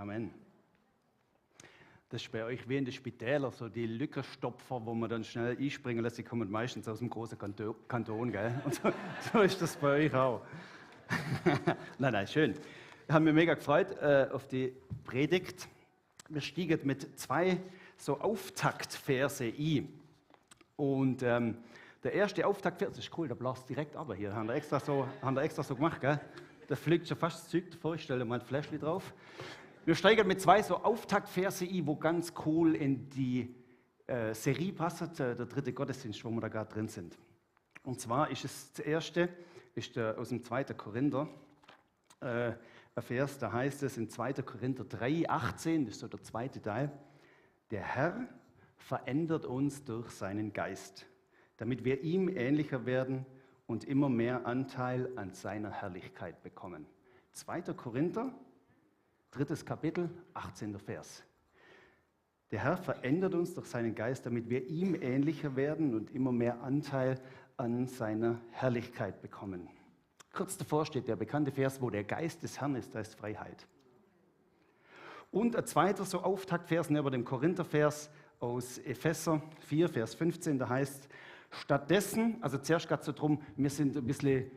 Amen. Das ist bei euch wie in den Spitälern, so die Lückenstopfer, wo man dann schnell einspringen lässt, die kommen meistens aus dem großen Kanton, gell? Und so ist das bei euch auch. Nein, schön. Ich habe mich mega gefreut auf die Predigt. Wir stiegen mit 2 so Auftaktverse ein. Und der erste Auftaktvers, das ist cool, der bläst direkt runter hier. Haben wir extra so gemacht, gell? Da fliegt schon fast das Zeug davor, ich stelle mal ein Fläschchen drauf. Wir steigen mit 2 so Auftaktverse ein, wo ganz cool in die Serie passt, der 3. Gottesdienst, wo wir da gerade drin sind. Und zwar ist es das erste, ist aus dem 2. Korinther, ein Vers, da heißt es in 2. Korinther 3,18, das ist so der zweite Teil, der Herr verändert uns durch seinen Geist, damit wir ihm ähnlicher werden und immer mehr Anteil an seiner Herrlichkeit bekommen. 2. Korinther, 3. Kapitel, 18. Vers. Der Herr verändert uns durch seinen Geist, damit wir ihm ähnlicher werden und immer mehr Anteil an seiner Herrlichkeit bekommen. Kurz davor steht der bekannte Vers, wo der Geist des Herrn ist, da ist Freiheit. Und ein zweiter so Auftaktvers neben dem Korinthervers aus Epheser 4, Vers 15, da heißt, stattdessen, also zuerst geht es so darum, wir sind ein bisschen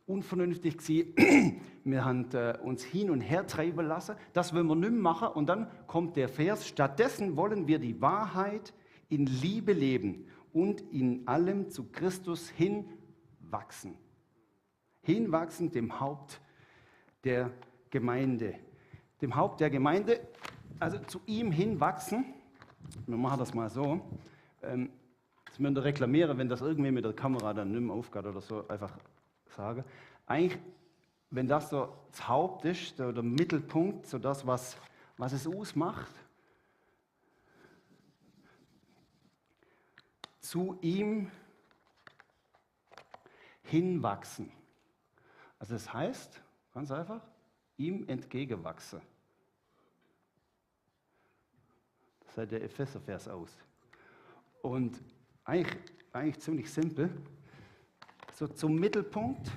unvernünftig gewesen. Wir haben uns hin und her treiben lassen. Das wollen wir nicht mehr machen. Und dann kommt der Vers, stattdessen wollen wir die Wahrheit in Liebe leben und in allem zu Christus hinwachsen. Hinwachsen dem Haupt der Gemeinde. Dem Haupt der Gemeinde, also zu ihm hinwachsen. Wir machen das mal so. Das müssen wir reklamieren, wenn das irgendwie mit der Kamera dann nicht mehr aufgeht oder so, einfach sagen. Eigentlich, wenn das so das Haupt ist, der Mittelpunkt, so das, was es ausmacht, zu ihm hinwachsen. Also das heißt, ganz einfach, ihm entgegenwachsen. Das sagt der Epheser-Vers aus. Und eigentlich ziemlich simpel. So zum Mittelpunkt.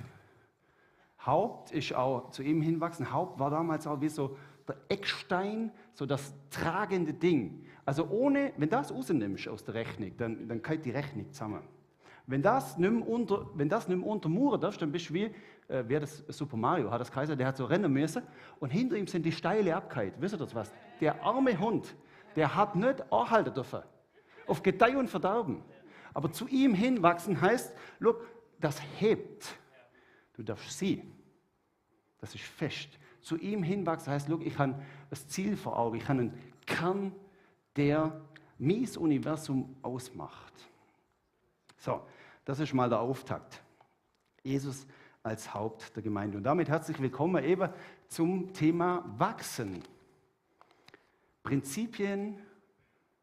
Haupt ist auch zu ihm hinwachsen. Haupt war damals auch wie so der Eckstein, so das tragende Ding. Also wenn das rausnimmst aus der Rechnung, dann geht die Rechnung zusammen. Wenn das nicht mehr untermauern darfst, dann bist du wie das Super Mario, hat das geheißen, der hat so rennen müssen und hinter ihm sind die Steile abgehakt. Wisst ihr das was? Der arme Hund, der hat nicht anhalten dürfen. Auf Gedeih und Verderben. Aber zu ihm hinwachsen heißt, look, das hebt. Du darfst sehen. Das ist fest. Zu ihm hinwachsen heißt, look, ich habe das Ziel vor Augen. Ich habe einen Kern, der mein Universum ausmacht. So, das ist mal der Auftakt. Jesus als Haupt der Gemeinde. Und damit herzlich willkommen eben zum Thema Wachsen. Prinzipien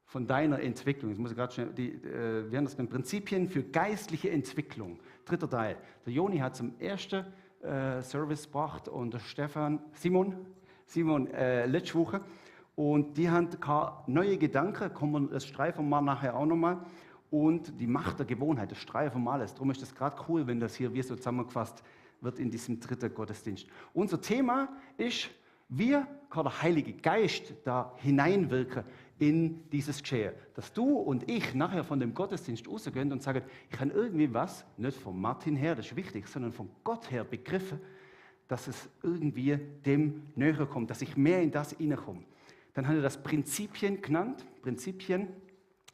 von deiner Entwicklung. Jetzt muss ich gerade schnell, wir haben das genannt, Prinzipien für geistliche Entwicklung. 3. Teil. Der Joni hat zum ersten Service gebracht und der Simon letzte Woche. Und die haben neue Gedanken, das streifen wir mal nachher auch nochmal. Und die Macht der Gewohnheit, das streifen wir alles. Darum ist das gerade cool, wenn das hier wie so zusammengefasst wird in diesem 3. Gottesdienst. Unser Thema ist, wie kann der Heilige Geist da hineinwirken in dieses Geschehen. Dass du und ich nachher von dem Gottesdienst rausgehen und sagen, ich habe irgendwie was, nicht von Martin her, das ist wichtig, sondern von Gott her begriffen, dass es irgendwie dem näher kommt, dass ich mehr in das hineinkomme. Dann hat er das Prinzipien genannt. Prinzipien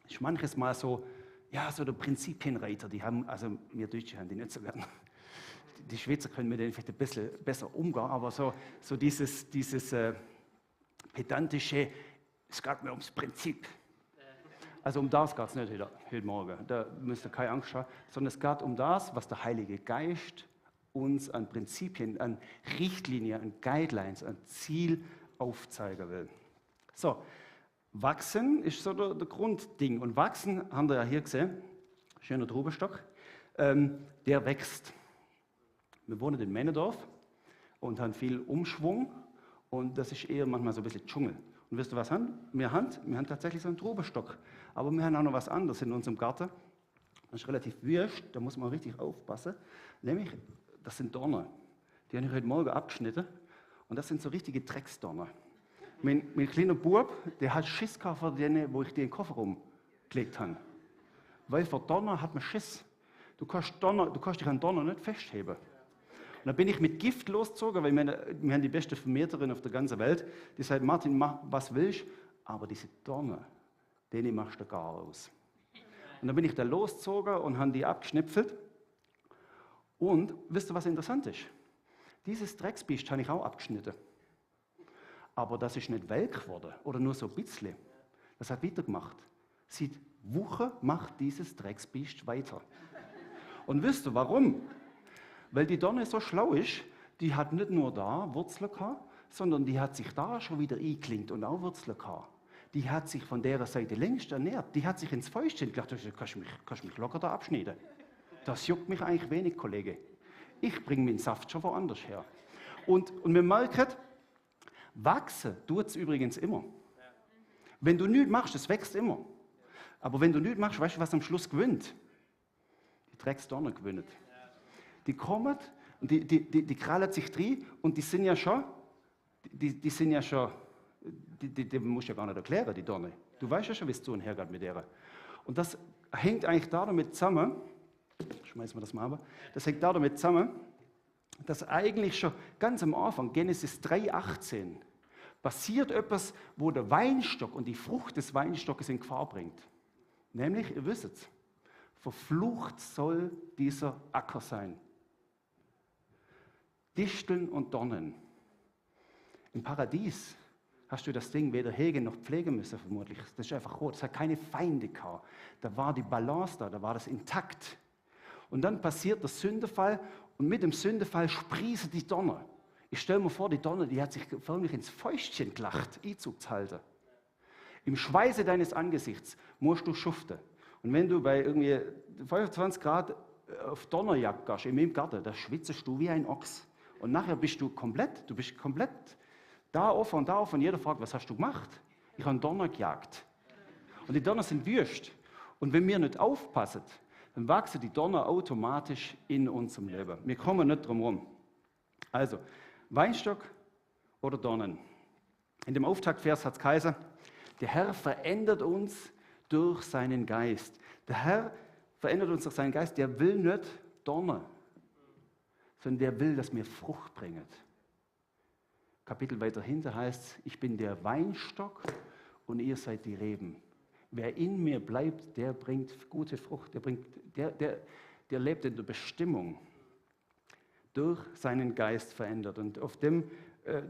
ist manches Mal so, ja, so der Prinzipienreiter, die haben, also wir Deutsche haben die nicht so gern. Die Schweizer können mit denen vielleicht ein bisschen besser umgehen, aber so dieses pedantische, es geht mir ums Prinzip. Also um das geht es nicht heute Morgen, da müsst ihr keine Angst haben, sondern es geht um das, was der Heilige Geist uns an Prinzipien, an Richtlinien, an Guidelines, an Ziel aufzeigen will. So, Wachsen ist so der Grundding. Und Wachsen, haben wir ja hier gesehen, schöner Traubenstock, der wächst. Wir wohnen in Männendorf und haben viel Umschwung und das ist eher manchmal so ein bisschen Dschungel. Und wisst ihr was haben? Wir haben tatsächlich so einen Traubenstock, aber wir haben auch noch was anderes in unserem Garten. Das ist relativ wüst, da muss man richtig aufpassen. Nämlich, das sind Dornen. Die habe ich heute Morgen abgeschnitten und das sind so richtige Drecksdornen. Mein kleiner Bub, der hat Schiss gehabt vor denen, wo ich die in den Kofferraum gelegt habe. Weil vor Donner hat man Schiss. Du kannst dich an Donner nicht festheben. Und dann bin ich mit Gift losgezogen, weil wir haben die beste Vermehrerin auf der ganzen Welt. Die sagt, Martin, mach was willst, aber diese Donner, denen machst du gar aus. Und dann bin ich da losgezogen und habe die abgeschnipfelt. Und wisst ihr, was interessant ist? Dieses Drecksbiest habe ich auch abgeschnitten. Aber das ist nicht welk geworden oder nur so ein bisschen. Das hat weitergemacht. Seit Wochen macht dieses Drecksbiest weiter. Und wisst ihr, warum? Weil die Donne so schlau ist, die hat nicht nur da Wurzeln gehabt, sondern die hat sich da schon wieder eingeklinkt und auch Wurzeln gehabt. Die hat sich von der Seite längst ernährt. Die hat sich ins Fäustchen gedacht, du kannst mich locker da abschneiden. Das juckt mich eigentlich wenig, Kollege. Ich bringe meinen Saft schon woanders her. Und wir merken, wachsen tut es übrigens immer. Wenn du nichts machst, es wächst immer. Aber wenn du nichts machst, weißt du, was am Schluss gewinnt? Die Drecksdonner gewinnt. Die kommen, und die krallen sich drin und die sind ja schon, die musst du ja gar nicht erklären, die Donner. Du weißt ja schon, wie es zu und her geht mit der. Und das hängt eigentlich damit zusammen, schmeißen wir das mal ab, das hängt damit zusammen, dass eigentlich schon ganz am Anfang, Genesis 3,18, passiert etwas, wo der Weinstock und die Frucht des Weinstockes in Gefahr bringt. Nämlich, ihr wisst es, verflucht soll dieser Acker sein. Disteln und Dornen. Im Paradies hast du das Ding weder hegen noch pflegen müssen, vermutlich. Das ist einfach rot. Es hat keine Feinde gehabt. Da war die Balance da war das intakt. Und dann passiert der Sündenfall und mit dem Sündenfall sprießen die Donner. Ich stelle mir vor, die Donner, die hat sich förmlich ins Fäustchen gelacht, Einzug zu halten. Im Schweiße deines Angesichts musst du schuften. Und wenn du bei irgendwie 25 Grad auf Donnerjagd gehst, in meinem Garten, da schwitzt du wie ein Ochs. Und nachher bist du komplett da offen und jeder fragt, was hast du gemacht? Ich habe Donner gejagt. Und die Donner sind wüst. Und wenn wir nicht aufpassen, dann wachsen die Donner automatisch in unserem Leben. Wir kommen nicht drum herum. Also, Weinstock oder Dornen. In dem Auftaktvers hat es geheißen, der Herr verändert uns durch seinen Geist. Der Herr verändert uns durch seinen Geist, der will nicht Dornen, sondern der will, dass wir Frucht bringen. Kapitel weiter hinten heißt es, ich bin der Weinstock und ihr seid die Reben. Wer in mir bleibt, der bringt gute Frucht, der lebt in der Bestimmung, durch seinen Geist verändert. Und auf dem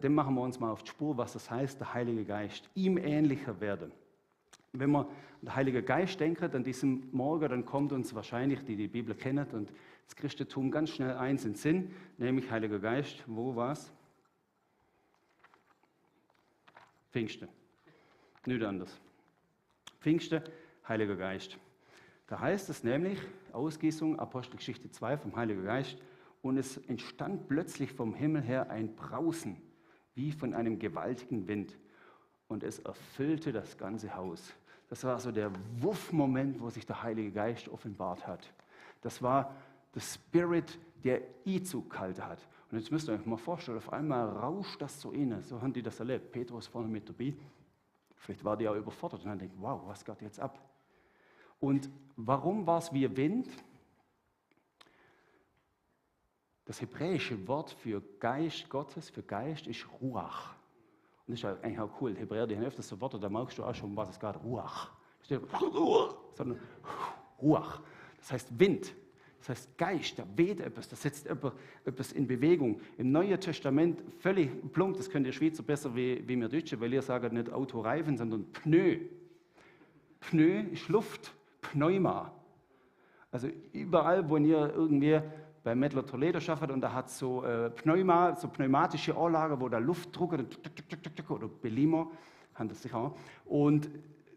machen wir uns mal auf die Spur, was das heißt, der Heilige Geist, ihm ähnlicher werden. Wenn wir an den Heiligen Geist denken, an diesem Morgen, dann kommt uns wahrscheinlich, die Bibel kennen und das Christentum ganz schnell eins in den Sinn, nämlich Heiliger Geist, wo war's? Pfingsten. Nicht anders. Pfingsten, Heiliger Geist. Da heißt es nämlich, Ausgießung, Apostelgeschichte 2 vom Heiligen Geist, und es entstand plötzlich vom Himmel her ein Brausen, wie von einem gewaltigen Wind. Und es erfüllte das ganze Haus. Das war so der Wuff-Moment, wo sich der Heilige Geist offenbart hat. Das war der Spirit, der Einzug gehalten hat. Und jetzt müsst ihr euch mal vorstellen, auf einmal rauscht das so inne. So haben die das erlebt. Petrus vorne mit dabei. Vielleicht war die auch überfordert und dann denkt, wow, was geht jetzt ab? Und warum war es wie Wind? Das hebräische Wort für Geist Gottes, für Geist, ist Ruach. Und das ist eigentlich auch cool. Hebräer, die haben öfters so Worte, da merkst du auch schon, was es geht. Ruach. Sondern Ruach. Das heißt Wind. Das heißt Geist, da weht etwas, da setzt etwas in Bewegung. Im Neuen Testament völlig plump, das könnt ihr Schweizer besser wie wir Deutsche, weil ihr sagt nicht Autoreifen, sondern Pneu. Pneu ist Luft, Pneuma. Also überall, wo ihr irgendwie bei Mettler Toledo schafft und da hat so pneumatische Anlagen, wo da Luft druckt, oder Belimo, haben das sicher auch. Und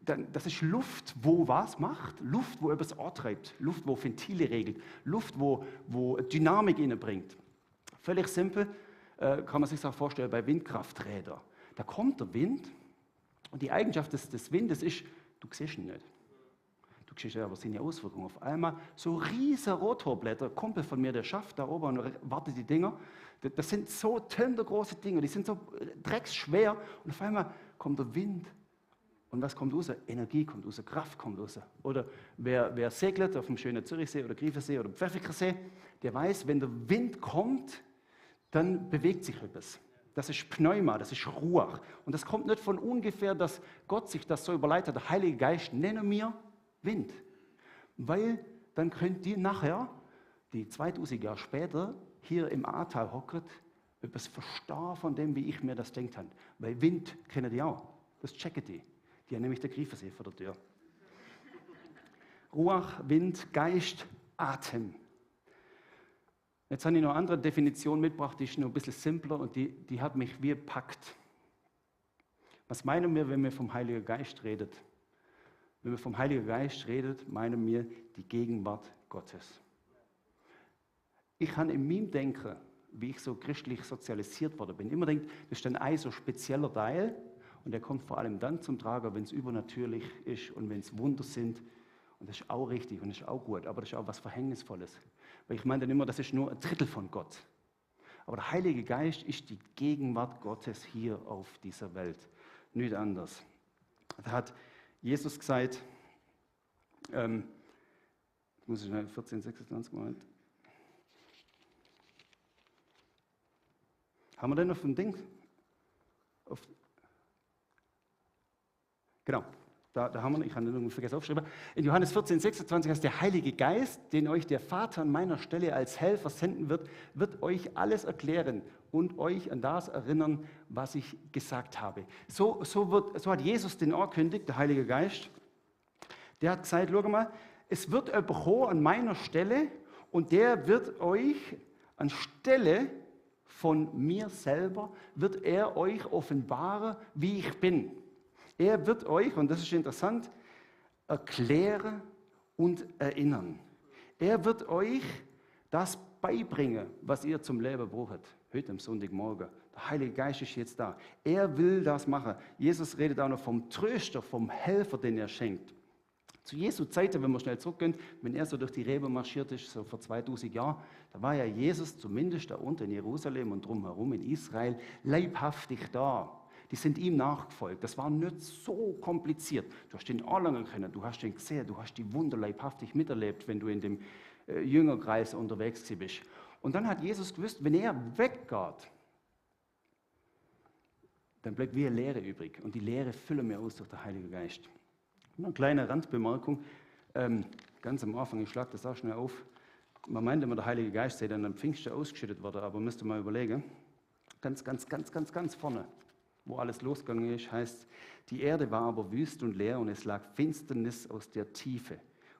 dann, das ist Luft, wo was macht? Luft, wo etwas antreibt. Luft, wo Ventile regelt. Luft, wo Dynamik bringt. Völlig simpel kann man sich das auch vorstellen bei Windkrafträdern. Da kommt der Wind und die Eigenschaft des Windes ist, du siehst ihn nicht. Du siehst ja aber seine Auswirkungen. Auf einmal so riesen Rotorblätter, Kumpel von mir, der schafft da oben und wartet die Dinger. Das sind so große Dinge, die sind so drecksschwer und auf einmal kommt der Wind. Und was kommt raus? Energie kommt raus, Kraft kommt raus. Oder wer segelt auf dem schönen Zürichsee oder Griefensee oder Pfäffikersee, der weiß, wenn der Wind kommt, dann bewegt sich etwas. Das ist Pneuma, das ist Ruach. Und das kommt nicht von ungefähr, dass Gott sich das so überleitet. Der Heilige Geist nenne mir Wind. Weil dann könnt ihr nachher, die 2000 Jahre später, hier im Ahrtal hocken, etwas verstehen von dem, wie ich mir das denkt habe. Weil Wind kennen die auch. Das checken die. Die haben nämlich der Griefensee vor der Tür. Ruach, Wind, Geist, Atem. Jetzt habe ich noch eine andere Definition mitgebracht, die ist noch ein bisschen simpler und die hat mich wie gepackt. Was meinen wir, wenn wir vom Heiligen Geist reden? Wenn wir vom Heiligen Geist reden, meinen wir die Gegenwart Gottes. Ich habe in meinem Denken, wie ich so christlich sozialisiert worden bin, immer gedacht, das ist ein so spezieller Teil und der kommt vor allem dann zum Tragen, wenn es übernatürlich ist und wenn es Wunder sind. Und das ist auch richtig und das ist auch gut, aber das ist auch was Verhängnisvolles. Weil ich meine dann immer, das ist nur ein Drittel von Gott. Aber der Heilige Geist ist die Gegenwart Gottes hier auf dieser Welt. Nicht anders. Da hat Jesus gesagt, muss ich schnell 14, 26 Moment. Haben wir denn auf dem Ding? Genau. Da haben wir, ich habe den vergessen aufgeschrieben. In Johannes 14, 26 heißt, der Heilige Geist, den euch der Vater an meiner Stelle als Helfer senden wird, wird euch alles erklären und euch an das erinnern, was ich gesagt habe. So hat Jesus den angekündigt, der Heilige Geist. Der hat gesagt, schau mal, es wird jemand kommen an meiner Stelle und der wird euch anstelle von mir selber, wird er euch offenbaren, wie ich bin. Er wird euch, und das ist interessant, erklären und erinnern. Er wird euch das beibringen, was ihr zum Leben braucht. Heute am Sonntagmorgen. Der Heilige Geist ist jetzt da. Er will das machen. Jesus redet auch noch vom Tröster, vom Helfer, den er schenkt. Zu Jesu Zeiten, wenn wir schnell zurückgehen, wenn er so durch die Rebe marschiert ist, so vor 2000 Jahren, da war ja Jesus zumindest da unten in Jerusalem und drumherum in Israel leibhaftig da. Die sind ihm nachgefolgt. Das war nicht so kompliziert. Du hast den anlangen können, du hast den gesehen, du hast die Wunder leibhaftig miterlebt, wenn du in dem Jüngerkreis unterwegs bist. Und dann hat Jesus gewusst, wenn er weggeht, dann bleibt wie eine Leere übrig. Und die Leere füllen wir aus durch den Heiligen Geist. Eine kleine Randbemerkung, ganz am Anfang, ich schlage das auch schnell auf. Man meint immer, der Heilige Geist sei dann am Pfingsten ausgeschüttet worden, aber müsst ihr mal überlegen. Ganz vorne, wo alles losgegangen ist, heißt, die Erde war aber wüst und leer und es lag Finsternis aus der Tiefe.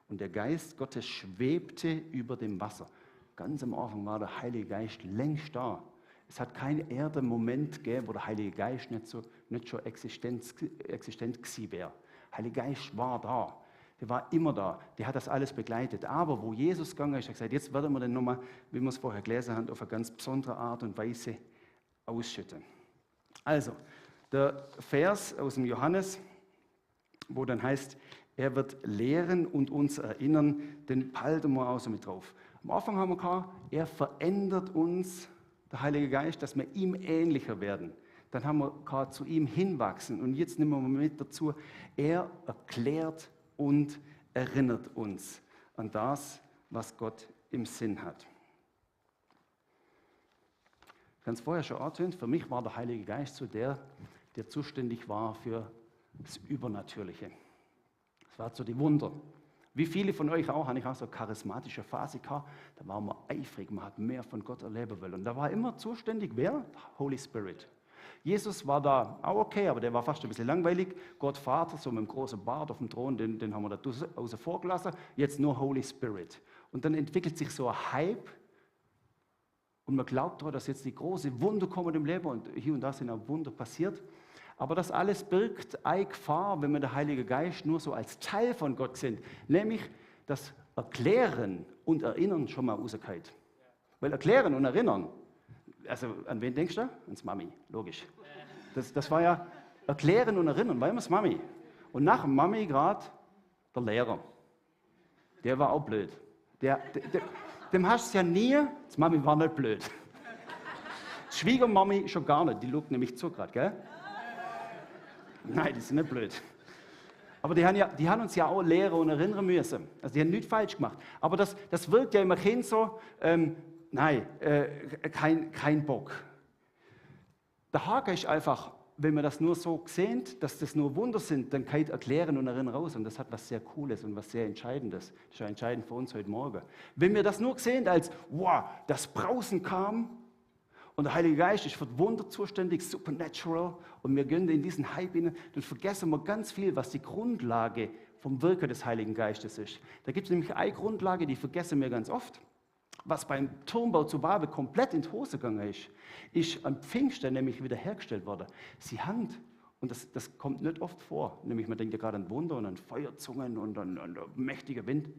Und der Geist Gottes schwebte über dem Wasser. Ganz am Anfang war der Heilige Geist längst da. Es hat keinen Erdemoment gegeben, wo der Heilige Geist nicht schon existent gewesen wäre. Der Heilige Geist war da. Der war immer da. Der hat das alles begleitet. Aber wo Jesus gegangen ist, hat er gesagt, jetzt werden wir den nochmal, wie wir es vorher gelesen haben, auf eine ganz besondere Art und Weise ausschütten. Also, der Vers aus dem Johannes, wo dann heißt, er wird lehren und uns erinnern, den behalten wir auch so mit drauf. Am Anfang haben wir gehabt, er verändert uns, der Heilige Geist, dass wir ihm ähnlicher werden. Dann haben wir gehabt, zu ihm hinwachsen. Und jetzt nehmen wir mit dazu, er erklärt und erinnert uns an das, was Gott im Sinn hat. Ganz vorher schon erwähnt, für mich war der Heilige Geist so der zuständig war für das Übernatürliche. Das war so die Wunder. Wie viele von euch auch, habe ich auch so eine charismatische Phase gehabt, da waren wir eifrig, man hat mehr von Gott erleben wollen. Und da war immer zuständig, wer? Der Holy Spirit. Jesus war da auch okay, aber der war fast ein bisschen langweilig. Gott Vater, so mit dem großen Bart auf dem Thron, den haben wir da außen vor gelassen. Jetzt nur Holy Spirit. Und dann entwickelt sich so ein Hype und man glaubt daran, dass jetzt die großen Wunder kommen im Leben und hier und da sind auch Wunder passiert. Aber das alles birgt eine Gefahr, wenn wir den Heiligen Geist nur so als Teil von Gott sind. Nämlich das Erklären und Erinnern schon mal rausgeht. Weil Erklären und Erinnern, also an wen denkst du? Ans Mami, logisch. Das war ja Erklären und Erinnern, war immer das Mami. Und nach dem Mami gerade der Lehrer. Der war auch blöd. Dem hast du ja nie, die Mami war nicht blöd. Die Schwiegermami schon gar nicht, die lugt nämlich zu gerade, gell? Nein, die sind nicht blöd. Aber die haben uns ja auch lehren und erinnern müssen. Also die haben nichts falsch gemacht. Aber das wirkt ja immer Kind so, kein Bock. Der Haken ist einfach, wenn wir das nur so sehen, dass das nur Wunder sind, dann kann ich erklären und erinnern raus. Und das hat was sehr Cooles und was sehr Entscheidendes. Das ist ja entscheidend für uns heute Morgen. Wenn wir das nur sehen als, wow, das Brausen kam und der Heilige Geist ist für Wunder zuständig, supernatural, und wir gehen in diesen Hype hinein, dann vergessen wir ganz viel, was die Grundlage vom Wirken des Heiligen Geistes ist. Da gibt es nämlich eine Grundlage, die vergessen wir ganz oft. Was beim Turmbau zu Babel komplett in die Hose gegangen ist am Pfingsten nämlich wiederhergestellt worden. Sie haben, und das kommt nicht oft vor, nämlich man denkt ja gerade an Wunder und an Feuerzungen und an mächtiger Wind.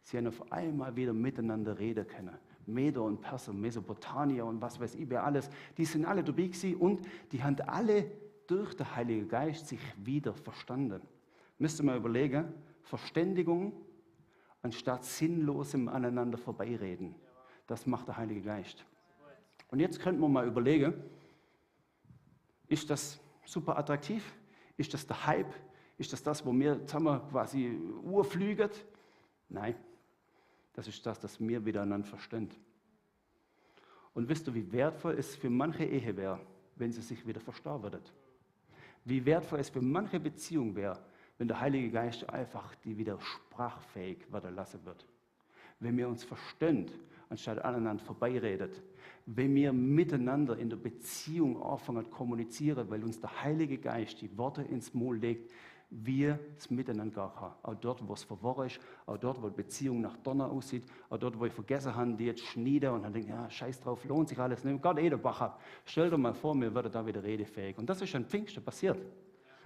Sie haben auf einmal wieder miteinander reden können. Meder und Perser, Mesopotamier und was weiß ich, wer alles, die sind alle dabei gewesen und die haben alle durch den Heiligen Geist sich wieder verstanden. Müsst ihr mal überlegen, Verständigung anstatt sinnlosem aneinander vorbeireden. Das macht der Heilige Geist. Und jetzt könnten wir mal überlegen, ist das super attraktiv? Ist das der Hype? Ist das, wo wir zusammen quasi urfliegen? Nein, das ist das, dass wir wieder einander verstehen. Und wisst ihr, wie wertvoll es für manche Ehe wäre, wenn sie sich wieder verstehen würden? Wie wertvoll es für manche Beziehung wäre, wenn der Heilige Geist einfach die wieder sprachfähig werden lassen wird. Wenn wir uns verstehen, anstatt aneinander vorbeiredet. Wenn wir miteinander in der Beziehung anfangen zu kommunizieren, weil uns der Heilige Geist die Worte ins Maul legt, wir es miteinander gehen. Auch dort, wo es verworren ist, auch dort, wo die Beziehung nach Donner aussieht, auch dort, wo ich vergessen habe, die jetzt schneiden und dann denke, ja, scheiß drauf, lohnt sich alles nicht. Gott, der Bach ab. Stell dir mal vor, wir würden da wieder redefähig. Und das ist an Pfingsten passiert.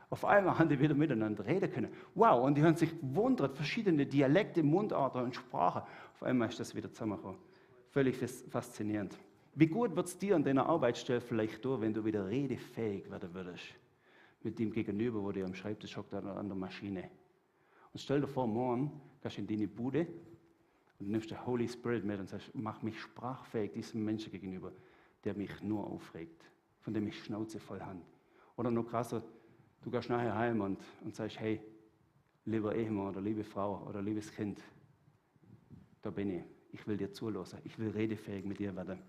Auf einmal haben die wieder miteinander reden können. Wow, und die haben sich gewundert, verschiedene Dialekte, Mundarten und Sprachen. Auf einmal ist das wieder zusammengekommen. Völlig faszinierend. Wie gut wird es dir an deiner Arbeitsstelle vielleicht tun, wenn du wieder redefähig werden würdest? Mit dem Gegenüber, wo dir am Schreibtisch hockt oder an der Maschine. Und stell dir vor, morgen gehst du in deine Bude und nimmst den Holy Spirit mit und sagst, mach mich sprachfähig diesem Menschen gegenüber, der mich nur aufregt, von dem ich Schnauze voll habe. Oder noch krasser, du gehst nachher heim und sagst, hey, lieber Ehemann oder liebe Frau oder liebes Kind, da bin ich. Ich will dir zulassen. Ich will redefähig mit dir werden.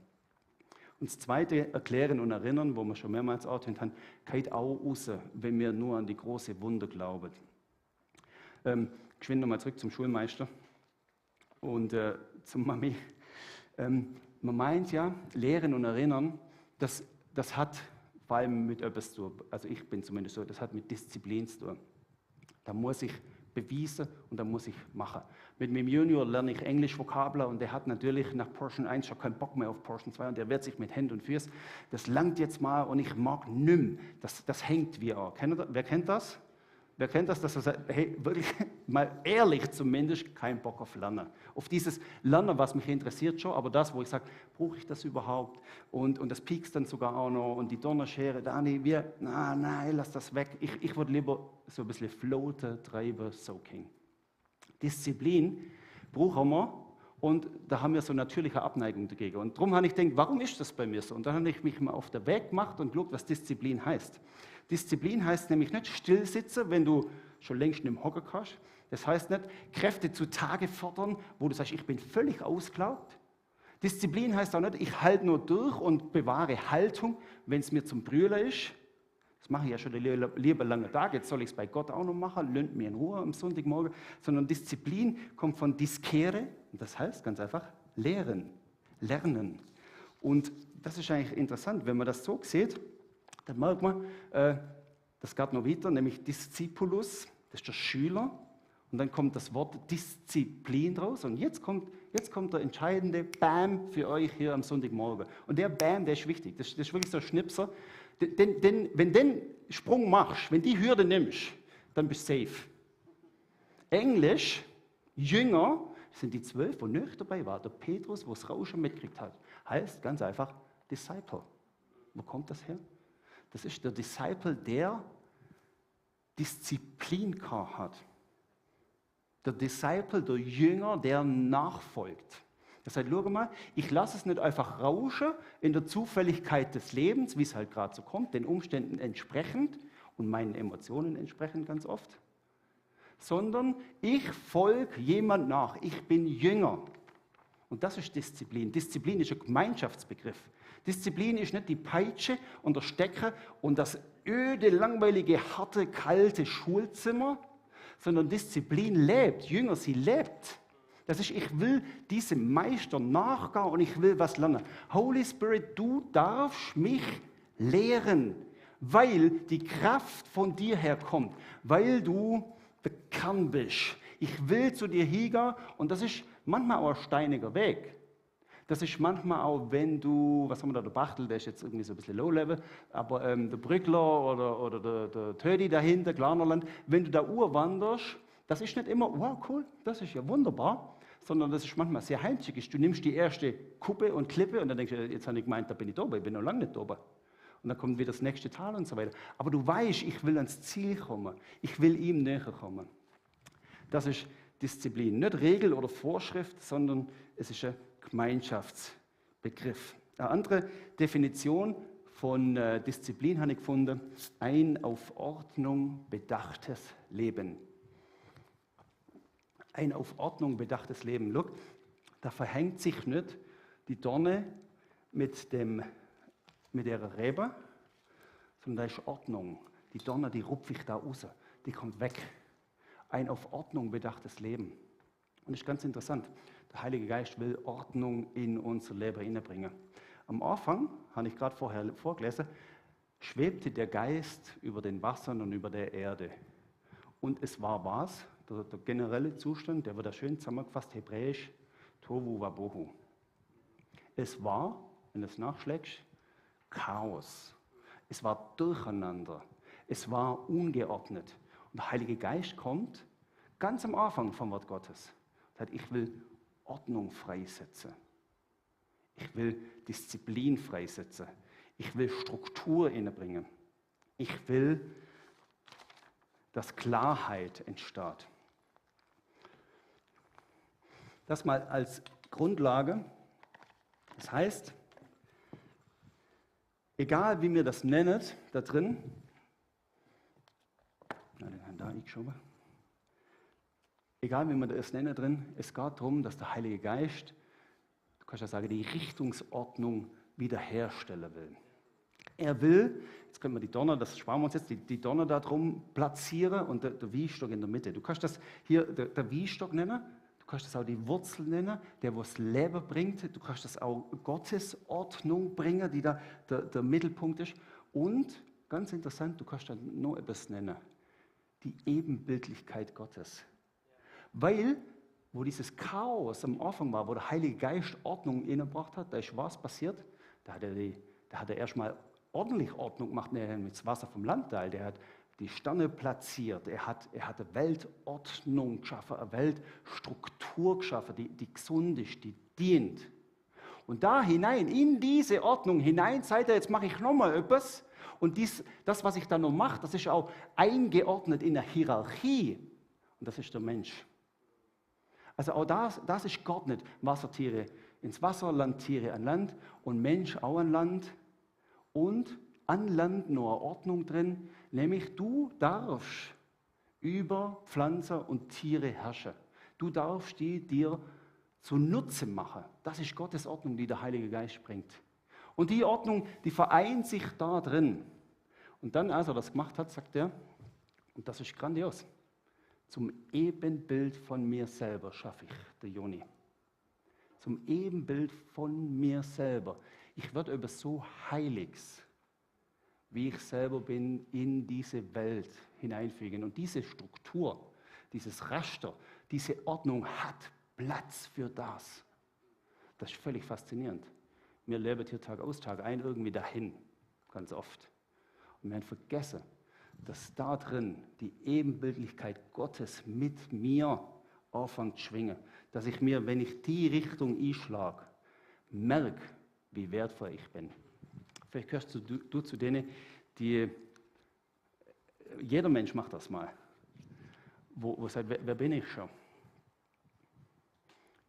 Und das Zweite, erklären und erinnern, wo wir schon mehrmals erwähnt haben, geht auch raus, wenn wir nur an die große Wunder glauben. Geschwind nochmal zurück zum Schulmeister und zum Mami. Man meint ja, lehren und erinnern, das hat vor allem mit etwas zu tun. Also ich bin zumindest so, das hat mit Disziplin zu tun. Da muss ich beweisen und da muss ich machen. Mit meinem Junior lerne ich Englisch Vokabeln und der hat natürlich nach Portion 1 schon keinen Bock mehr auf Portion 2 und der wehrt sich mit Händen und Füßen. Das langt jetzt mal und ich mag nimm. Das hängt wie auch. Wer kennt das? Wer kennt das, dass er sagt, hey, wirklich mal ehrlich zumindest, kein Bock auf Lernen. Auf dieses Lernen, was mich interessiert schon, aber das, wo ich sage, brauche ich das überhaupt? Und das piekst dann sogar auch noch und die Donnerschere, Dani, nein, lass das weg. Ich würde lieber so ein bisschen floaten, treiben, soaking. Disziplin brauchen wir und da haben wir so natürliche Abneigung dagegen. Und darum habe ich gedacht, warum ist das bei mir so? Und dann habe ich mich mal auf den Weg gemacht und geschaut, was Disziplin heißt. Disziplin heißt nämlich nicht stillsitzen, wenn du schon längst im Hocker kannst. Das heißt nicht Kräfte zutage fördern, wo du sagst, ich bin völlig ausgelaugt. Disziplin heißt auch nicht, ich halte nur durch und bewahre Haltung, wenn es mir zum Brüllen ist. Das mache ich ja schon lieber lange Tag, jetzt soll ich es bei Gott auch noch machen, lönt mir in Ruhe am Sonntagmorgen. Sondern Disziplin kommt von diskere, und das heißt ganz einfach lernen. Und das ist eigentlich interessant, wenn man das so sieht, dann merkt man, das geht noch weiter, nämlich Discipulus, das ist der Schüler. Und dann kommt das Wort Disziplin raus. Und jetzt kommt der entscheidende Bam für euch hier am Sonntagmorgen. Und der Bam, der ist wichtig. Das ist wirklich so ein Schnipser. Denn wenn du den Sprung machst, wenn die Hürde nimmst, dann bist du safe. Englisch, Jünger, sind die 12, wo nicht dabei war. Der Petrus, wo es Rauschen mitgekriegt hat, heißt ganz einfach Disciple. Wo kommt das her? Das ist der Disciple, der Disziplin hat. Der Disciple, der Jünger, der nachfolgt. Das heißt, schau mal, ich lasse es nicht einfach rauschen in der Zufälligkeit des Lebens, wie es halt gerade so kommt, den Umständen entsprechend und meinen Emotionen entsprechend ganz oft, sondern ich folge jemand nach, ich bin Jünger. Und das ist Disziplin. Disziplin ist ein Gemeinschaftsbegriff. Disziplin ist nicht die Peitsche und der Stecker und das öde, langweilige, harte, kalte Schulzimmer, sondern Disziplin lebt. Jünger, sie lebt. Das ist, ich will diesem Meister nachgehen und ich will was lernen. Holy Spirit, du darfst mich lehren, weil die Kraft von dir herkommt, weil du bekannt bist. Ich will zu dir hingehen und das ist manchmal auch ein steiniger Weg. Das ist manchmal auch, wenn du, was haben wir da, der Bachtel, der ist jetzt irgendwie so ein bisschen Low-Level, aber der Brückler oder der Tödi dahinter, Glarnerland, wenn du da urwanderst, das ist nicht immer, wow, cool, das ist ja wunderbar, sondern das ist manchmal sehr heimtückisch. Du nimmst die erste Kuppe und Klippe und dann denkst du, jetzt habe ich gemeint, da bin ich oben, ich bin noch lange nicht oben. Und dann kommt wieder das nächste Tal und so weiter. Aber du weißt, ich will ans Ziel kommen, ich will ihm näher kommen. Das ist Disziplin, nicht Regel oder Vorschrift, sondern es ist ein Gemeinschaftsbegriff. Eine andere Definition von Disziplin habe ich gefunden, ein auf Ordnung bedachtes Leben. Ein auf Ordnung bedachtes Leben. Look, da verhängt sich nicht die Dorne mit ihrer Rebe, sondern da ist Ordnung. Die Dorne, die rupfe ich da raus, die kommt weg. Ein auf Ordnung bedachtes Leben. Und das ist ganz interessant. Der Heilige Geist will Ordnung in unser Leben hineinbringen. Am Anfang, habe ich gerade vorher vorgelesen, schwebte der Geist über den Wassern und über der Erde. Und es war was? Der generelle Zustand, der wird da schön zusammengefasst, hebräisch, Tohu Wabohu. Es war, wenn du es nachschlägst, Chaos. Es war Durcheinander. Es war ungeordnet. Und der Heilige Geist kommt ganz am Anfang vom Wort Gottes. Er sagt, ich will Ordnung freisetzen. Ich will Disziplin freisetzen. Ich will Struktur innebringen. Ich will, dass Klarheit entsteht. Das mal als Grundlage. Das heißt, egal wie wir das nennen, da drin, egal wie wir das nennen drin, es geht darum, dass der Heilige Geist, du kannst ja sagen, die Richtungsordnung wiederherstellen will. Er will, jetzt können wir die Donner, das sparen wir uns jetzt, die Donner da drum platzieren und der Wiestock in der Mitte. Du kannst das hier der Wiestock nennen, du kannst das auch die Wurzel nennen, der was Leben bringt, du kannst das auch Gottes Ordnung bringen, die da der Mittelpunkt ist. Und, ganz interessant, du kannst dann noch etwas nennen, die Ebenbildlichkeit Gottes. Weil, wo dieses Chaos am Anfang war, wo der Heilige Geist Ordnung innebracht hat, da ist was passiert, da hat er erstmal ordentlich Ordnung gemacht, mit dem Wasser vom Landteil, der hat die Sterne platziert, er hat eine Weltordnung geschaffen, eine Weltstruktur geschaffen, die gesund ist, die dient. Und da hinein, in diese Ordnung hinein, sagt er, jetzt mache ich nochmal etwas. Und das, was ich da noch mache, das ist auch eingeordnet in der Hierarchie. Und das ist der Mensch. Also auch das ist geordnet. Wassertiere ins Wasser, Landtiere an Land und Mensch auch an Land. Und an Land noch eine Ordnung drin, nämlich du darfst über Pflanzen und Tiere herrschen. Du darfst die dir zunutze machen. Das ist Gottes Ordnung, die der Heilige Geist bringt. Und die Ordnung, die vereint sich da drin. Und dann, als er das gemacht hat, sagt er, und das ist grandios, zum Ebenbild von mir selber schaffe ich, der Joni. Zum Ebenbild von mir selber. Ich werde etwas so Heiliges, wie ich selber bin, in diese Welt hineinfügen. Und diese Struktur, dieses Raster, diese Ordnung hat Platz für das. Das ist völlig faszinierend. Wir leben hier Tag aus, Tag ein irgendwie dahin, ganz oft. Und wir haben vergessen, dass da drin die Ebenbildlichkeit Gottes mit mir anfängt zu schwingen. Dass ich mir, wenn ich die Richtung einschlage, merke, wie wertvoll ich bin. Vielleicht gehörst du zu denen, die, jeder Mensch macht das mal, wo sagt, wer bin ich schon?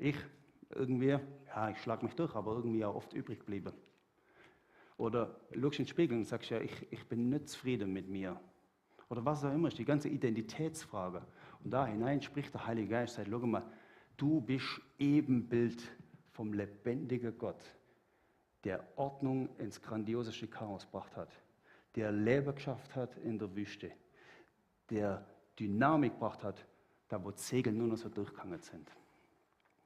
Ich irgendwie, ja, ich schlage mich durch, aber irgendwie auch oft übrig geblieben. Oder schaust in den Spiegel und sagst, ja, ich bin nicht zufrieden mit mir. Oder was auch immer, ist die ganze Identitätsfrage. Und da hinein spricht der Heilige Geist, sagt, schau mal, du bist Ebenbild vom lebendigen Gott, der Ordnung ins grandioseste Chaos gebracht hat, der Leben geschafft hat in der Wüste, der Dynamik gebracht hat, da wo die Segel nur noch so durchgegangen sind.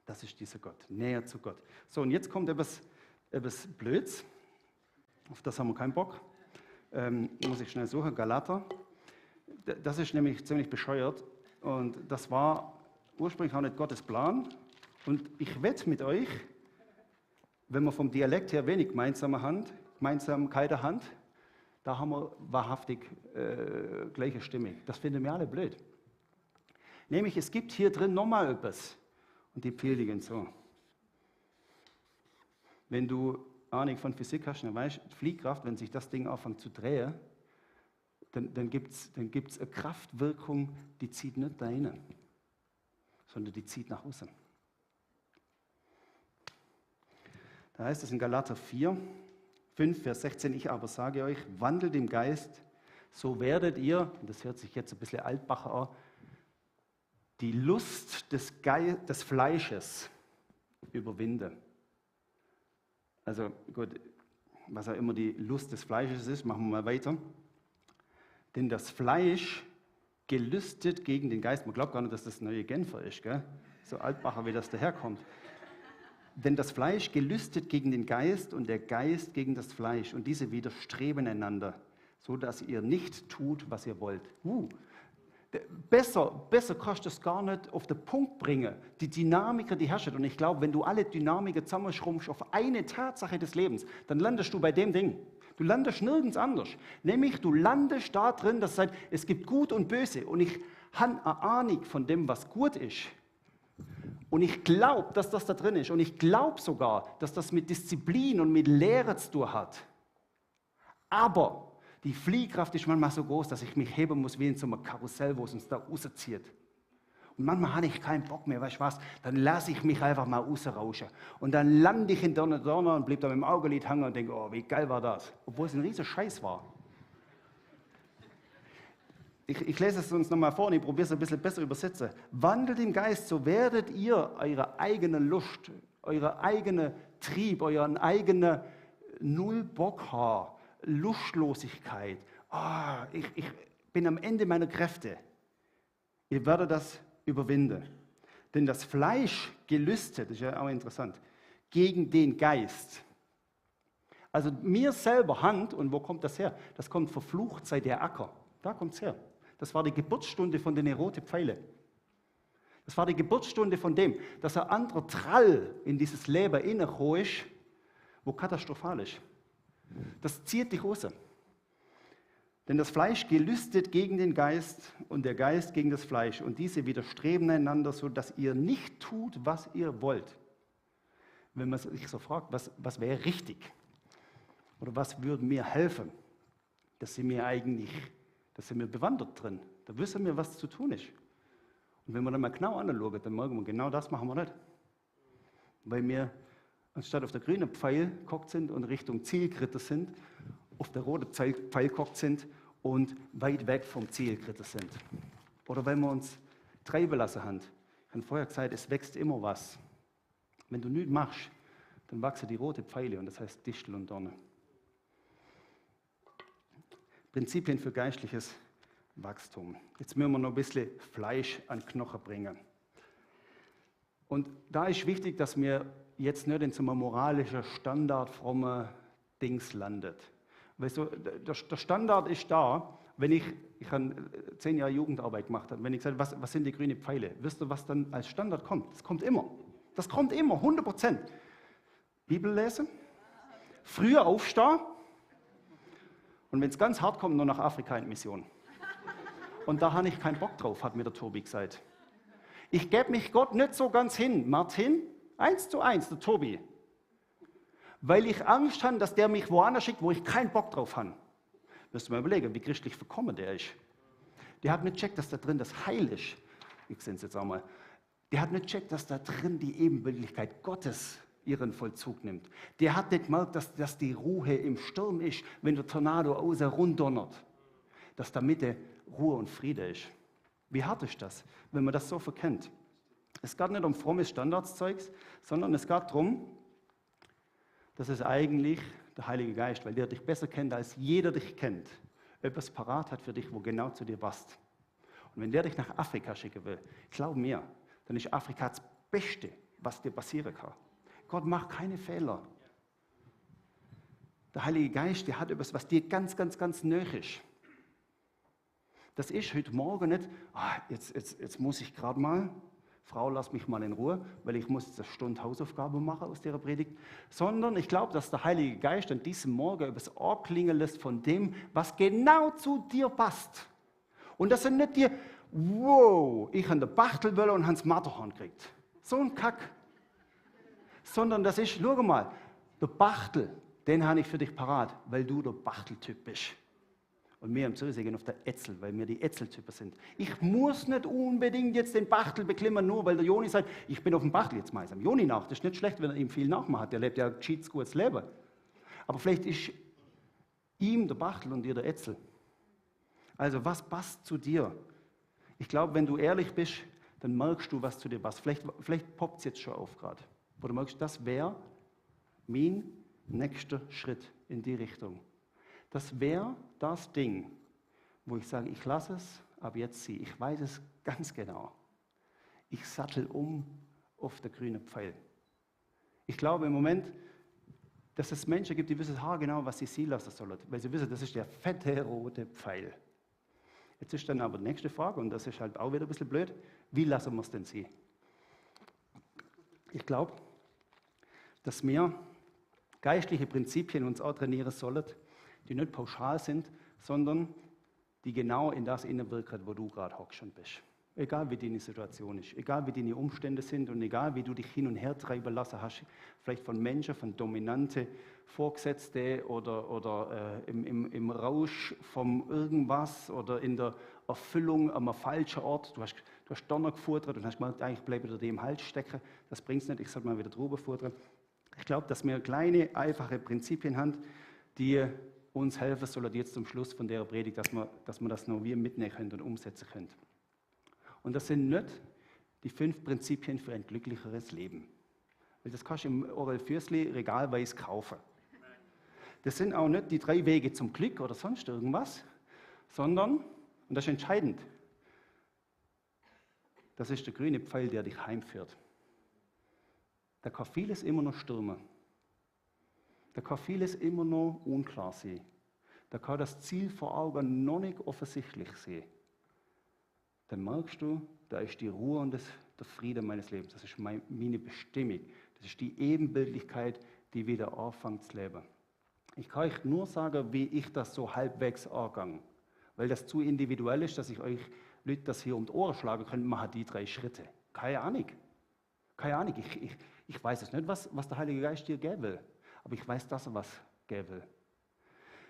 Das ist dieser Gott, näher zu Gott. So, und jetzt kommt etwas Blöds, auf das haben wir keinen Bock. Muss ich schnell suchen, Galater. Das ist nämlich ziemlich bescheuert und das war ursprünglich auch nicht Gottes Plan. Und ich wette mit euch, wenn wir vom Dialekt her wenig Gemeinsamkeit haben, da haben wir wahrhaftig gleiche Stimme. Das finden wir alle blöd. Nämlich, es gibt hier drin nochmal etwas. Und die predigen so. Wenn du Ahnung von Physik hast, dann weißt du, Fliehkraft, wenn sich das Ding anfängt zu drehen, dann gibt's eine Kraftwirkung, die zieht nicht dahin, sondern die zieht nach außen. Da heißt es in Galater 4, 5, Vers 16, ich aber sage euch, wandelt im Geist, so werdet ihr, und das hört sich jetzt ein bisschen altbacher an, die Lust des Fleisches überwinden. Also gut, was auch immer die Lust des Fleisches ist, machen wir mal weiter. Denn das Fleisch gelüstet gegen den Geist. Man glaubt gar nicht, dass das neue Genfer ist, gell? So altbacher, wie das daherkommt. Denn das Fleisch gelüstet gegen den Geist und der Geist gegen das Fleisch. Und diese widerstreben einander, so dass ihr nicht tut, was ihr wollt. Besser kannst du es gar nicht auf den Punkt bringen. Die Dynamiker, die herrschen. Und ich glaube, wenn du alle Dynamiker zusammenschrumpfst auf eine Tatsache des Lebens, dann landest du bei dem Ding. Du landest nirgends anders. Nämlich, du landest da drin, dass es gibt Gut und Böse. Und ich habe eine Ahnung von dem, was gut ist. Und ich glaube, dass das da drin ist. Und ich glaube sogar, dass das mit Disziplin und mit Lehre zu tun hat. Aber die Fliehkraft ist manchmal so groß, dass ich mich heben muss wie in so einem Karussell, wo es uns da rauszieht. Und manchmal habe ich keinen Bock mehr, weißt du was? Dann lasse ich mich einfach mal rausrauschen. Und dann lande ich in Donner und bleibe da mit dem Augenlid hängen und denke, oh, wie geil war das? Obwohl es ein riesiger Scheiß war. Ich lese es uns nochmal vor und ich probiere es ein bisschen besser übersetzen. Wandelt im Geist, so werdet ihr eure eigene Lust, euer eigener Trieb, euren eigenen Null-Bock haben. Lustlosigkeit. Ich bin am Ende meiner Kräfte. Ihr werdet das überwinden. Denn das Fleisch gelüstet, das ist ja auch interessant, gegen den Geist. Also mir selber Hand, und wo kommt das her? Das kommt verflucht sei der Acker. Da kommt es her. Das war die Geburtsstunde von den roten Pfeilen. Das war die Geburtsstunde von dem, dass ein anderer Trall in dieses Leben reingekommen ist, wo katastrophal ist. Das zieht dich raus. Denn das Fleisch gelüstet gegen den Geist und der Geist gegen das Fleisch. Und diese widerstreben einander, sodass ihr nicht tut, was ihr wollt. Wenn man sich so fragt, was wäre richtig? Oder was würde mir helfen? Da sind wir bewandert drin. Da wissen wir, was zu tun ist. Und wenn wir dann mal genau anschauen, dann merken wir, genau das machen wir nicht. Weil wir anstatt auf der grünen Pfeil geguckt sind und Richtung Ziel geritten sind, auf der roten Pfeil geguckt sind und weit weg vom Ziel geritten sind. Oder wenn wir uns treiben lassen haben. Ich habe vorher gesagt, es wächst immer was. Wenn du nichts machst, dann wachsen die roten Pfeile und das heißt Distel und Dorne. Prinzipien für geistliches Wachstum. Jetzt müssen wir noch ein bisschen Fleisch an den Knochen bringen. Und da ist wichtig, dass wir jetzt nicht in so einem moralischen, standardfrommen Dings landet. Weißt du, der Standard ist da, wenn ich habe 10 Jahre Jugendarbeit gemacht habe, wenn ich sage, was sind die grünen Pfeile? Wisst ihr, was dann als Standard kommt? Das kommt immer. Das kommt immer, 100%. Bibel lesen, früher aufstehen und wenn es ganz hart kommt, nur nach Afrika in Mission. Und da habe ich keinen Bock drauf, hat mir der Tobi gesagt. Ich gebe mich Gott nicht so ganz hin. Martin, 1:1, der Tobi. Weil ich Angst habe, dass der mich woanders schickt, wo ich keinen Bock drauf habe. Müsst ihr mal überlegen, wie christlich verkommen der ist. Der hat nicht gecheckt, dass da drin das Heil ist. Ich sehe es jetzt auch mal. Der hat nicht gecheckt, dass da drin die Ebenbildlichkeit Gottes ihren Vollzug nimmt. Der hat nicht gemerkt, dass die Ruhe im Sturm ist, wenn der Tornado außer rundonnert. Dass da Mitte Ruhe und Friede ist. Wie hart ist das, wenn man das so verkennt? Es geht nicht um frommes Standardszeugs, sondern es geht darum, dass es eigentlich der Heilige Geist, weil der dich besser kennt, als jeder dich kennt, etwas parat hat für dich, wo genau zu dir passt. Und wenn der dich nach Afrika schicken will, glaub mir, dann ist Afrika das Beste, was dir passieren kann. Gott macht keine Fehler. Der Heilige Geist, der hat etwas, was dir ganz, ganz, ganz nahe ist. Das ist heute Morgen nicht, jetzt muss ich gerade mal, Frau, lass mich mal in Ruhe, weil ich muss jetzt eine Stunde Hausaufgabe machen aus der Predigt, sondern ich glaube, dass der Heilige Geist an diesem Morgen etwas anklingen lässt von dem, was genau zu dir passt. Und das sind nicht die, wow, ich habe den Bachtelwöller und Hans Matterhorn gekriegt. So ein Kack. Sondern das ist, schau mal, der Bachtel, den habe ich für dich parat, weil du der Bachteltyp bist. Und wir im Zürich gehen auf der Ätzel, weil wir die Ätzeltypen sind. Ich muss nicht unbedingt jetzt den Bachtel beklimmen, nur weil der Joni sagt, ich bin auf dem Bachtel jetzt meistens. Joni nach, das ist nicht schlecht, wenn er ihm viel nachmacht, der lebt ja ein gescheites, gutes Leben. Aber vielleicht ist ihm der Bachtel und dir der Ätzel. Also was passt zu dir? Ich glaube, wenn du ehrlich bist, dann merkst du, was zu dir passt. Vielleicht poppt es jetzt schon auf gerade. Wo du merkst, das wäre mein nächster Schritt in die Richtung. Das wäre das Ding, wo ich sage, ich lasse es ab jetzt sie. Ich weiß es ganz genau. Ich sattel um auf der grünen Pfeil. Ich glaube im Moment, dass es Menschen gibt, die wissen haargenau, was sie sein lassen sollen. Weil sie wissen, das ist der fette rote Pfeil. Jetzt ist dann aber die nächste Frage, und das ist halt auch wieder ein bisschen blöd, wie lassen wir es denn sie? Ich glaube, dass wir geistliche Prinzipien uns auch trainieren sollen, die nicht pauschal sind, sondern die genau in das hineinwirken, wo du gerade hockst und bist. Egal wie deine Situation ist, egal wie deine Umstände sind und egal wie du dich hin und her treiben lassen hast, vielleicht von Menschen, von dominante Vorgesetzte oder im Rausch vom irgendwas oder in der Erfüllung am falschen Ort. Du hast Donner gefuttert und hast gemerkt, eigentlich bleibe ich dir im Hals stecken. Das bringt es nicht, ich sollte mal wieder drüber futtern. Ich glaube, dass wir kleine, einfache Prinzipien haben, die uns helfen sollen, jetzt zum Schluss von der Predigt, dass wir das noch wir mitnehmen können und umsetzen können. Und das sind nicht die 5 Prinzipien für ein glücklicheres Leben. Weil das kannst du im Orel Fürsli regalweise kaufen. Das sind auch nicht die 3 Wege zum Glück oder sonst irgendwas, sondern, und das ist entscheidend, das ist der grüne Pfeil, der dich heimführt. Da kann vieles immer noch stürmen. Da kann vieles immer noch unklar sein. Da kann das Ziel vor Augen noch nicht offensichtlich sein. Dann merkst du, da ist die Ruhe und der Friede meines Lebens. Das ist meine Bestimmung. Das ist die Ebenbildlichkeit, die wieder anfängt zu leben. Ich kann euch nur sagen, wie ich das so halbwegs angehe. Weil das zu individuell ist, dass ich euch Leute das hier um die Ohren schlagen könnte, machen die 3 Schritte. Keine Ahnung. Keine Ahnung. Ich weiß es nicht, was der Heilige Geist dir geben will. Aber ich weiß, dass er was geben will.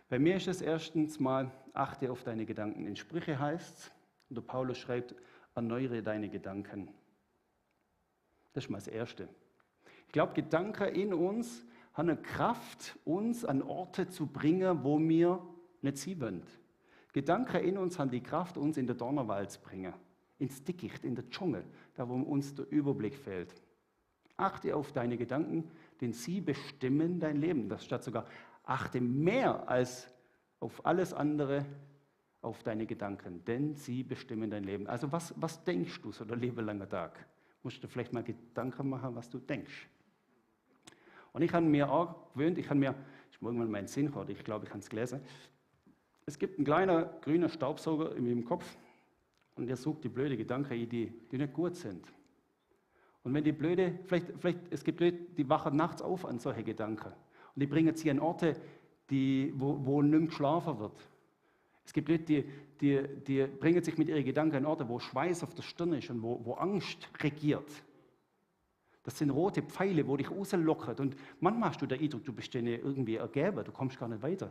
Bei mir ist es erstens mal, achte auf deine Gedanken. In Sprüche heißt es, und der Paulus schreibt, erneuere deine Gedanken. Das ist mal das Erste. Ich glaube, Gedanken in uns haben eine Kraft, uns an Orte zu bringen, wo wir nicht sein wollen. Gedanken in uns haben die Kraft, uns in den Donnerwald zu bringen, ins Dickicht, in den Dschungel, da wo uns der Überblick fehlt. Achte auf deine Gedanken, denn sie bestimmen dein Leben. Das steht sogar, achte mehr als auf alles andere auf deine Gedanken, denn sie bestimmen dein Leben. Also was denkst du so der liebelanger Tag? Musst du vielleicht mal Gedanken machen, was du denkst. Und ich habe mir auch gewöhnt, ich habe irgendwann meinen Sinn gehabt, ich glaube, ich habe es gelesen. Es gibt einen kleinen grünen Staubsauger in meinem Kopf und der sucht die blöden Gedanken ein, die nicht gut sind. Und wenn die blöde, vielleicht es gibt Leute, die wachen nachts auf an solche Gedanken und die bringen sie an Orte, wo nicht mehr geschlafen wird. Es gibt Leute, die bringen sich mit ihren Gedanken an Orte, wo Schweiß auf der Stirn ist und wo Angst regiert. Das sind rote Pfeile, die dich rauslockern. Und manchmal hast du den Eindruck, du bist denen irgendwie ergeben, du kommst gar nicht weiter.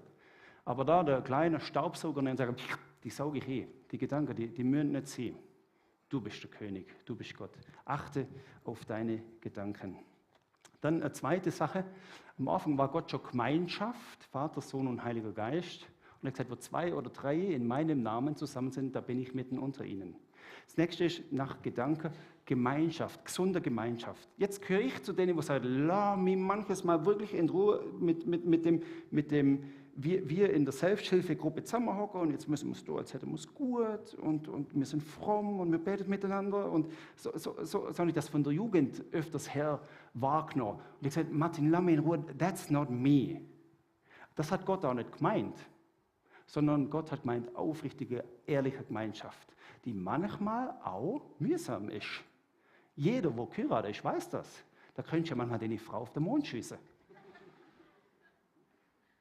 Aber da der kleine Staubsauger und sagt, die sauge ich eh. Die Gedanken, die müssen nicht sein. du bist der König, du bist Gott. Achte auf deine Gedanken. Dann eine zweite Sache. Am Anfang war Gott schon Gemeinschaft, Vater, Sohn und Heiliger Geist. Und er hat gesagt, wo 2 oder 3 in meinem Namen zusammen sind, da bin ich mitten unter ihnen. Das nächste ist nach Gedanken Gemeinschaft, gesunde Gemeinschaft. Jetzt gehöre ich zu denen, die sagen, lass mich manches Mal wirklich in Ruhe mit dem wir in der Selbsthilfegruppe zusammenhocken und jetzt müssen wir es tun, als hätten wir es gut und wir sind fromm und wir beten miteinander. Und so habe ich das von der Jugend öfters her wahrgenommen. Und ich habe gesagt, Martin, lass mich in Ruhe, that's not me. Das hat Gott auch nicht gemeint, sondern Gott hat gemeint, aufrichtige, ehrliche Gemeinschaft, die manchmal auch mühsam ist. Jeder, der geheiratet ist, weiß das. Da könntest du ja manchmal deine Frau auf den Mond schießen.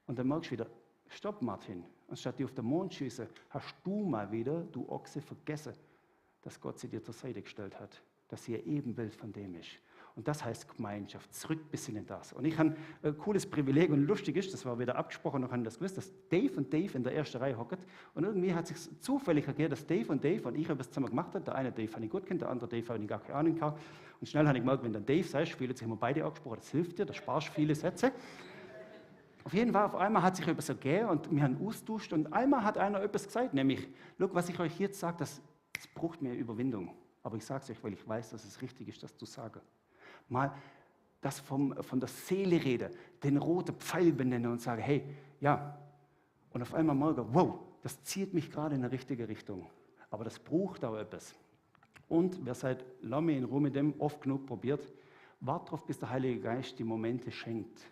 Und dann merkst du wieder, stopp Martin, anstatt die auf den Mond schießen, hast du mal wieder, du Ochse, vergessen, dass Gott sie dir zur Seite gestellt hat, dass sie ihr Ebenbild von dem ist. Und das heißt Gemeinschaft, zurückbesinnen das. Und ich habe ein cooles Privileg und lustig ist, das war wieder abgesprochen, noch haben das gewusst, dass Dave und Dave in der ersten Reihe hocken. Und irgendwie hat es sich zufällig ergeben, dass Dave und ich etwas zusammen gemacht haben. Der eine Dave habe ich gut kennt, der andere Dave habe ich gar keine Ahnung gehabt. Und schnell habe ich gemerkt, wenn dann Dave sagst, fühlen sich immer beide angesprochen, das hilft dir, da sparst du viele Sätze. Auf jeden Fall, auf einmal hat sich etwas ergeben und wir haben austauscht und einmal hat einer etwas gesagt, nämlich, schau, was ich euch jetzt sage, das braucht mir Überwindung. Aber ich sage es euch, weil ich weiß, dass es richtig ist, das zu sagen. Mal das von der Seele rede, den roten Pfeil benennen und sage, hey, ja. Und auf einmal merke, wow, das zieht mich gerade in eine richtige Richtung. Aber das braucht auch etwas. Und wer seit lange in Ruhe mit dem oft genug probiert, wart darauf, bis der Heilige Geist die Momente schenkt.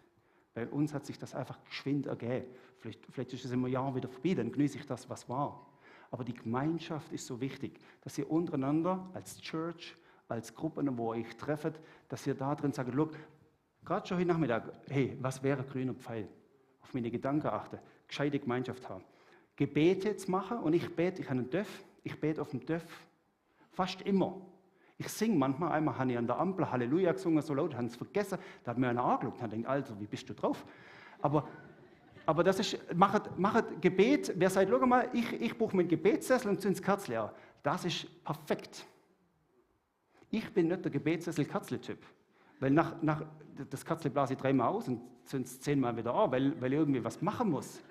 Bei uns hat sich das einfach geschwind ergeben. Vielleicht ist es im Jahr wieder vorbei, dann genieße ich das, was war. Aber die Gemeinschaft ist so wichtig, dass ihr untereinander als Church, als Gruppen, wo ihr euch trefft, dass ihr da drin sagt, look, gerade schon heute Nachmittag, hey, was wäre grüner Pfeil? Auf meine Gedanken achten, gescheite Gemeinschaft haben. Gebete jetzt machen und ich habe einen Döff, ich bete auf dem Döff, fast immer. Ich singe manchmal, einmal habe ich an der Ampel Halleluja gesungen, so laut, habe es vergessen, da hat mir einer angeschaut und hat gedacht, also, wie bist du drauf? Aber das ist, macht Gebet, wer sagt, schau mal, ich brauche meinen Gebetssessel und zünd das Kerzchen an. Das ist perfekt. Ich bin nicht der Gebetssessel-Kerzle-Typ, weil das Kerzle blase ich 3-mal aus und zünd es 10-mal wieder an, weil ich irgendwie was machen muss.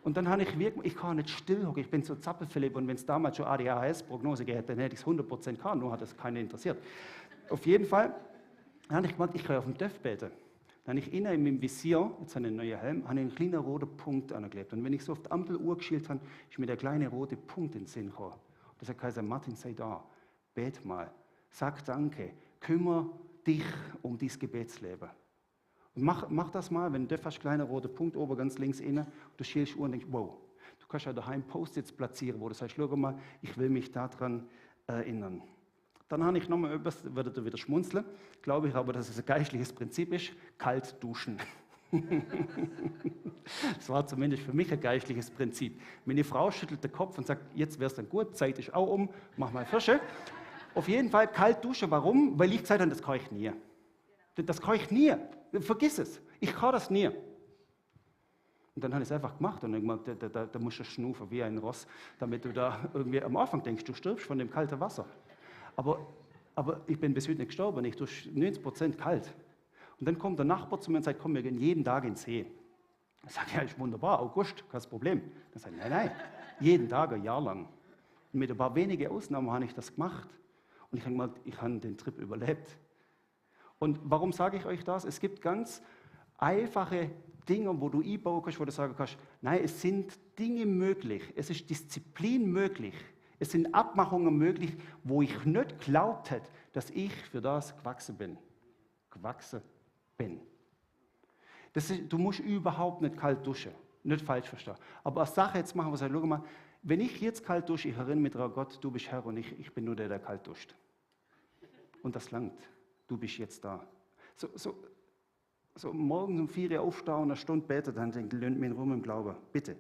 Und dann habe ich kann nicht still hocken, ich bin so zappelphilipp und wenn es damals schon ADHS-Prognose gehört, dann hätte ich es 100% gehabt, nur hat das keiner interessiert. Auf jeden Fall habe ich gemeint, ich kann auf dem Döff beten. Dann habe ich innen in meinem Visier, jetzt habe ich einen neuen Helm, habe ich einen kleinen roten Punkt angeklebt. Und wenn ich so auf die Ampeluhr geschielt habe, ist mir der kleine rote Punkt in den Sinn gekommen. Und das hat gesagt, Martin, sei da, bet mal, sag Danke, kümmere dich um dein Gebetsleben. Und mach das mal, wenn du hast, kleiner roter Punkt oben ganz links innen, du schielst Uhr und denkst, wow, du kannst ja daheim Post-its platzieren, wo du sagst, schau mal, ich will mich daran erinnern. Dann habe ich nochmal etwas, werdet ihr wieder schmunzeln, glaube ich aber, dass es ein geistliches Prinzip ist, kalt duschen. Das war zumindest für mich ein geistliches Prinzip. Meine Frau schüttelt den Kopf und sagt, jetzt wäre es dann gut, Zeit ist auch um, mach mal Fische. Auf jeden Fall kalt duschen, warum? Weil ich gesagt habe, das kann ich nie. Das kann ich nie. Vergiss es. Ich kann das nie. Und dann habe ich es einfach gemacht und dann gemerkt, da musst du schnufen wie ein Ross, damit du da irgendwie am Anfang denkst, du stirbst von dem kalten Wasser. Aber ich bin bis heute nicht gestorben, ich durch 90% kalt. Und dann kommt der Nachbar zu mir und sagt, komm, wir gehen jeden Tag in den See. Ich sage, ja, ist wunderbar, August, kein Problem. Dann sagt er, nein, jeden Tag, ein Jahr lang. Und mit ein paar wenigen Ausnahmen habe ich das gemacht. Und ich habe gemerkt, ich habe den Trip überlebt. Und warum sage ich euch das? Es gibt ganz einfache Dinge, wo du einbauen kannst, wo du sagen kannst, nein, es sind Dinge möglich, es ist Disziplin möglich, es sind Abmachungen möglich, wo ich nicht geglaubt hätte, dass ich für das gewachsen bin. Du musst überhaupt nicht kalt duschen, nicht falsch verstehen. Aber eine Sache jetzt machen, was ich sage, schau mal, wenn ich jetzt kalt dusche, ich erinnere mich daran, Gott, du bist Herr und ich bin nur der, der kalt duscht. Und das langt. Du bist jetzt da. So morgens um 4 Uhr aufstehen und eine Stunde beten, dann denke ich, lönt mich rum im Glauben, bitte.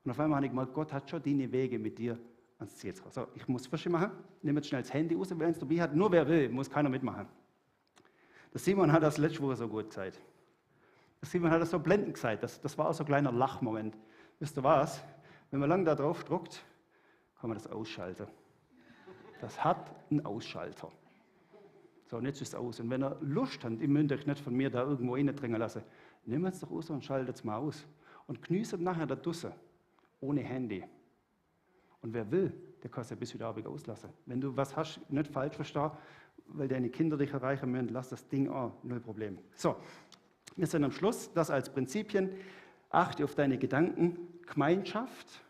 Und auf einmal habe ich gemerkt, Gott hat schon deine Wege mit dir ans Ziel zu kommen. So, ich muss Fische machen, nehme jetzt schnell das Handy raus, wenn es dabei hat, nur wer will, muss keiner mitmachen. Der Simon hat das letzte Woche so gut gesagt. Der Simon hat das so blendend gesagt, das war auch so ein kleiner Lachmoment. Wisst ihr was? Wenn man lange da drauf drückt, kann man das ausschalten. Das hat einen Ausschalter. So, und jetzt ist es aus. Und wenn ihr Lust habt, ihr müsst euch nicht von mir da irgendwo reindrängen lassen, nehmt es doch aus und schaltet es mal aus. Und genießt nachher da draußen, ohne Handy. Und wer will, der kann es ja bis heute Abend auslassen. Wenn du was hast, nicht falsch verstehen, weil deine Kinder dich erreichen müssen, lass das Ding an, null Problem. So, wir sind am Schluss, das als Prinzipien. Achte auf deine Gedanken, Gemeinschaft.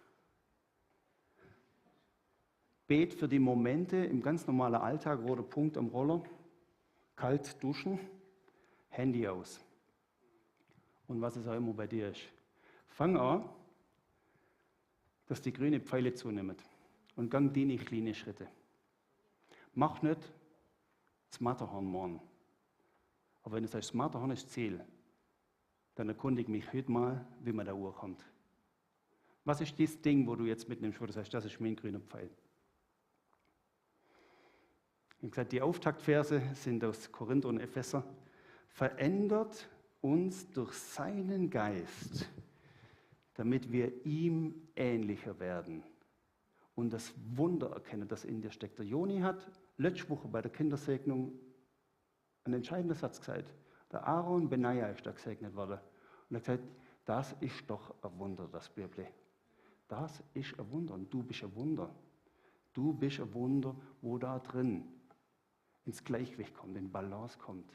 Bet für die Momente im ganz normalen Alltag, roter Punkt am Roller, kalt duschen, Handy aus. Und was es auch immer bei dir ist. Fang an, dass die grünen Pfeile zunehmen und gang die in kleine Schritte. Mach nicht das Matterhorn morgen. Aber wenn du sagst, das Matterhorn ist Ziel, dann erkundige mich heute mal, wie man da Uhr kommt. Was ist das Ding, wo du jetzt mitnimmst, wo du sagst, das ist mein grüner Pfeil? Ich habe gesagt, die Auftaktverse sind aus Korinther und Epheser. Verändert uns durch seinen Geist, damit wir ihm ähnlicher werden und das Wunder erkennen, das in dir steckt. Der Joni hat letzte Woche bei der Kindersegnung einen entscheidenden Satz gesagt. Der Aaron Benaja ist da gesegnet worden. Und er hat gesagt, das ist doch ein Wunder, das Bibel. Das ist ein Wunder und du bist ein Wunder. Du bist ein Wunder, wo da drin ins Gleichgewicht kommt, in Balance kommt,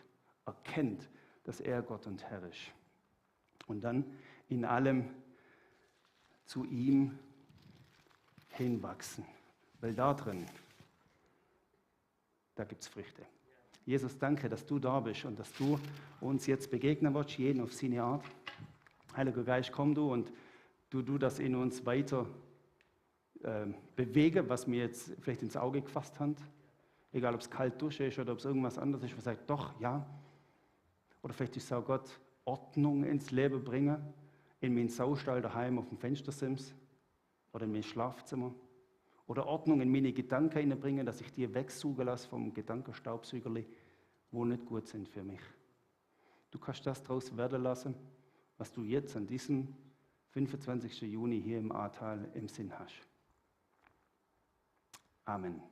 erkennt, dass er Gott und Herr ist. Und dann in allem zu ihm hinwachsen. Weil da drin, da gibt es Früchte. Jesus, danke, dass du da bist und dass du uns jetzt begegnen willst, jeden auf seine Art. Heiliger Geist, komm du und du das in uns weiter bewegen, was mir jetzt vielleicht ins Auge gefasst hat. Egal, ob es kalt Dusche ist oder ob es irgendwas anderes ist, was sagt, doch, ja. Oder vielleicht ist es auch Gott, Ordnung ins Leben bringen, in meinen Saustall daheim auf dem Fenstersims oder in mein Schlafzimmer. Oder Ordnung in meine Gedanken hineinbringen, dass ich die wegsaugen lasse vom Gedankenstaubsaugerli, wo nicht gut sind für mich. Du kannst das daraus werden lassen, was du jetzt an diesem 25. Juni hier im Ahrtal im Sinn hast. Amen.